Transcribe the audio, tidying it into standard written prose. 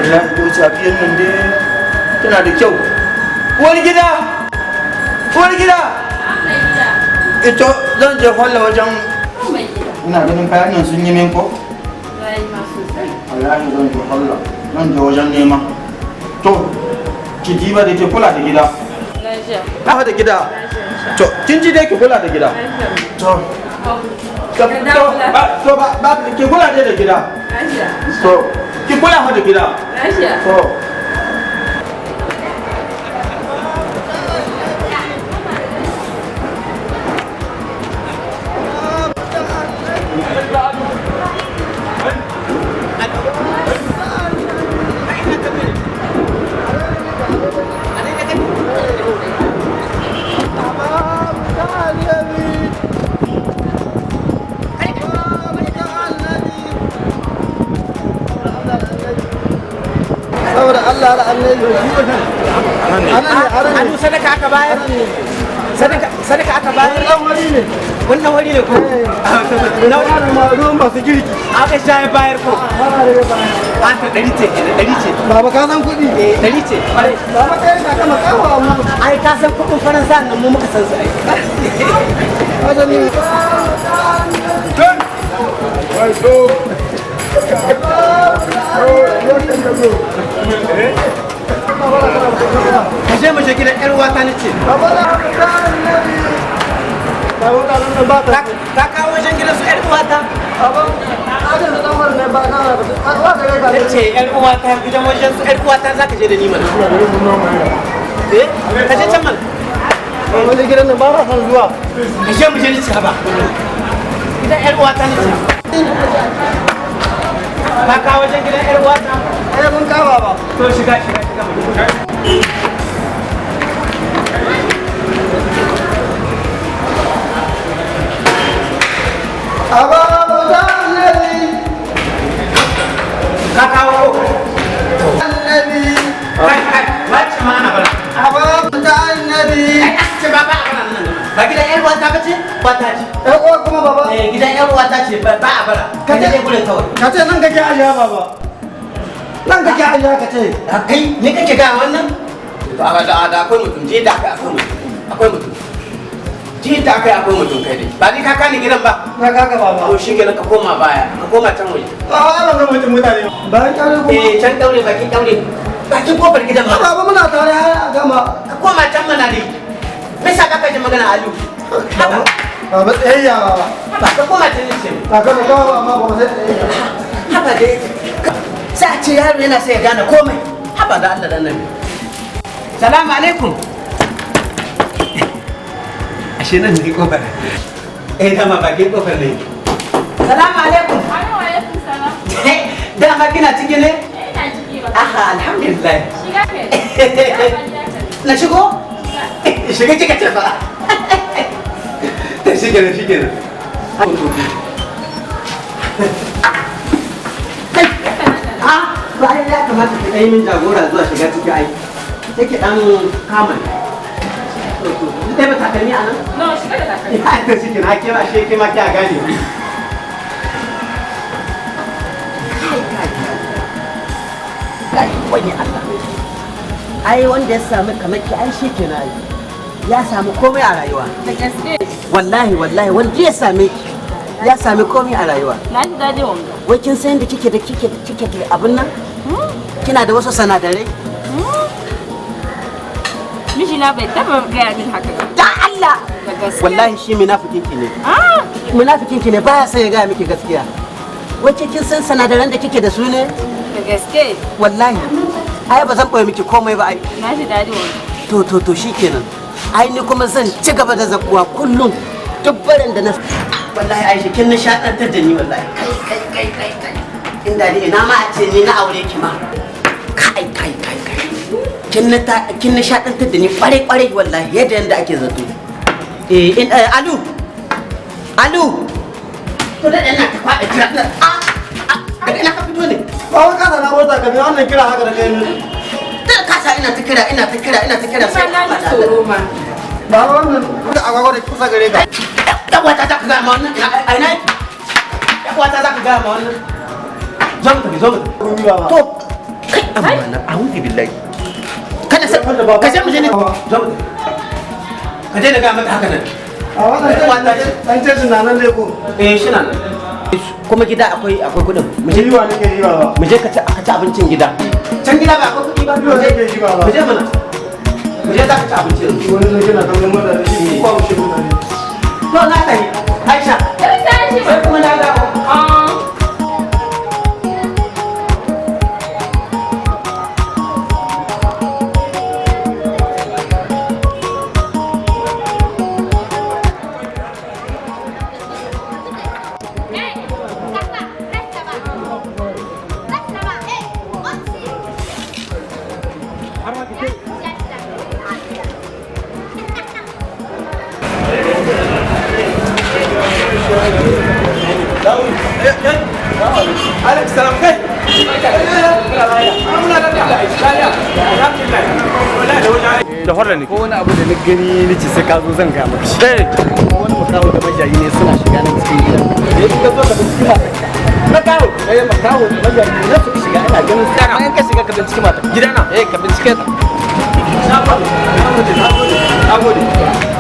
Wallahi yau safiyar nan dai tana da kyau. Uwar gida! Uwar gida! Ito zan je kwalla wajen. Ina ganin kayan nan sun yi min ko? Wallahi zan je kwalla. Zan je wajen nema. To, ki diba da ke kula da gida. Lafa da gida. To, kin ji dai, ki kula da gida. To, to, to ba ba ki kula dai da gida. To, ki kula fa da gida. To. Saboda Allah da Annabi. Hannu sadaka aka bayar, sadaka, sadaka aka bayar. Dan wari ne. Wannan wari ne ko? Na wani ma ruwan masu girki. Aka sha ya bayar ko? An ta 100 ce kenan, 100 ce. Baba, ka san kuɗi? Eh, 100 ce kwarai. Baba, kai ka kama kawo amma. Ai ka san kuɗin Faransa nan, mu muka san su ai. Azali. Ka je, mu je gidan yar uwata nace. Baba da Annabi. Baba, ka nan ba ta. Ka kawo wajen gidan su yar uwata. Baba, ajin dan wari ne ba ka ba ka ka. Nace yar uwata, gidan wajen su yar uwata zaka je da ni mana. Eh, ka je can mana. Wani gidan nan ba na son zuwa. Ka je, mu je ni ci haba. Gidan yar uwata nace. Ka kawo wajen gidan yar uwata. Eh, mun kama ba. To, shiga, shiga, shiga mu je. Baba da Annabi. Ka kawo ko? Annabi. Kai, kai, wace ma ana bara. Baba da Annabi. Ai aka ce ba ba a bara nan. Ba gidan yar uwata ba ce? Uwata ce. Ɗan uwa kuma, baba. Eh, gidan yar uwata ce, ba ba a bara. Ka je gurin kawai. Ka ce nan kake ajiya, baba. Nan kake ajiya, ka ce. A kai ne kake ga wannan? To, a da akwai mutum, je da akwai mutum. Akwai mutum. Je da akwai mutum, kai dai. Ba ni ka kani gidan ba. Na kaka, baba. To shi kenan, ka koma baya, ka koma can waje. Baba, ana ga mutum mutane. Bayan kare kuma. Eh, can daure, bakin daure. Bakin kofar gidan ma. Baba, muna tare har a gama. Ka koma can mana dai. Me yasa ka ji magana Alu? Haba, Baba, tsayayya, baba. haba, ka koma can ne ce. Ba ka ba kawo amma baba sai tsayayya. Haba dai. Sai a ce yaro yana sai ya gane komai. Haba da Allah dan Nabi. Salamu alaikum. Ashe nan ne kofar. Eh, dama bakin kofar ne. Salamu alaikum. Alaikum salam. Dama kina ciki ne? Ina ciki ba. Aha, alhamdulillah. Shiga kai. Na shigo? Shiga kika ce fa. To shi kenan, shi kenan. Kai! Ah, to ai ya kamata ki ɗan yi min jagora zuwa shiga ciki ai. Sai ki ɗan kama ni. To, to, ni dai ba takalmi a nan? No, shiga da takalmi. Ya, to shi kenan, ake ba shi ke ma kya gane. Kai, kai, kai. Kai, wani Allah. Ai wanda ya sami kamar ki, ai shi kenan ai. Ya sami komai a rayuwa. Da gaske. Wallahi, wallahi, wanda ya same ki ya sami komai a rayuwa. Na ji daɗi wanga. Wai kin san yadda kike da abin nan? Kina da wasu sanadarai. Mijina bai taba gaya min haka ba. Da Allah. Da gaske. Wallahi shi munafikin ki ne. Ah, Munafikin ki ne, baya son ya gaya miki gaskiya. Wai ke kin san sanadaran da kike da su ne? Da gaske. Wallahi. Ai ba zan boye miki komai ba ai. Na ji daɗi wanga. To, to, to, shikenan. Ai ni kuma zan ci gaba da zakuwa kullum. Duk barin da na, wallahi Aisha kin nishaɗantar da ni wallahi. Kai, kai, kai, kai, kai. Inda ni ina ma a ce ni na aure ki ma. Kai, kai, kai, kai. Kin nishaɗantar da ni kwarai kwarai wallahi, yadda yanda ake zato. Eh, in eh, alu. Alu. To da ina ta faɗa kira na. A a daga ina ka fito ne? Baba, ka sana mota ka bi wannan kira haka da kai ne. Da ka sa ina ta kira, ina ta kira, ina ta kira. Kuma na ji tsoro ma. Baba, wannan da agwagwa da kusa gare ka. Yan uwata za ka gaya ma wannan? A ina yake? Yan uwata za ka gaya ma wannan? Zo mu tafi, zo mu tafi. Kun yi, baba. To, kai. Amma na a'udhu billahi. Kada sai ka je mu je ne. Ka daina ga mata haka nan. A wannan dan canjin na nan dai ko? Eh, shi nan. Kuma gida akwai kuɗin. Mu je. Yiwa nake yiwa ba. Mu je ka ci abincin gida. Can gida ba akwai kuɗi ba. Yiwa nake yiwa ba. Mu je mana. Mu je za ka ci abinci yanzu. Wani zai kina kallon mutane shi ko shi mutane. To na tafi. Aisha. Sai tashi. Sai kuma na dawo. Ah. Alex, salam kai. Da horar ne. Ko wani abu da na gani nace sai ka zo zan ga maka shi. Eh, wani makaho da majayi ne suna shiga nan cikin gidan. Da yake ka zo ka binciki mata. Makaho. Eh, makaho da majayi ne suka shiga, ina ganin su. Amma in ka shiga ka binciki mata. Gidana. Eh, ka bincike ta. Na gode. Na gode. Na gode.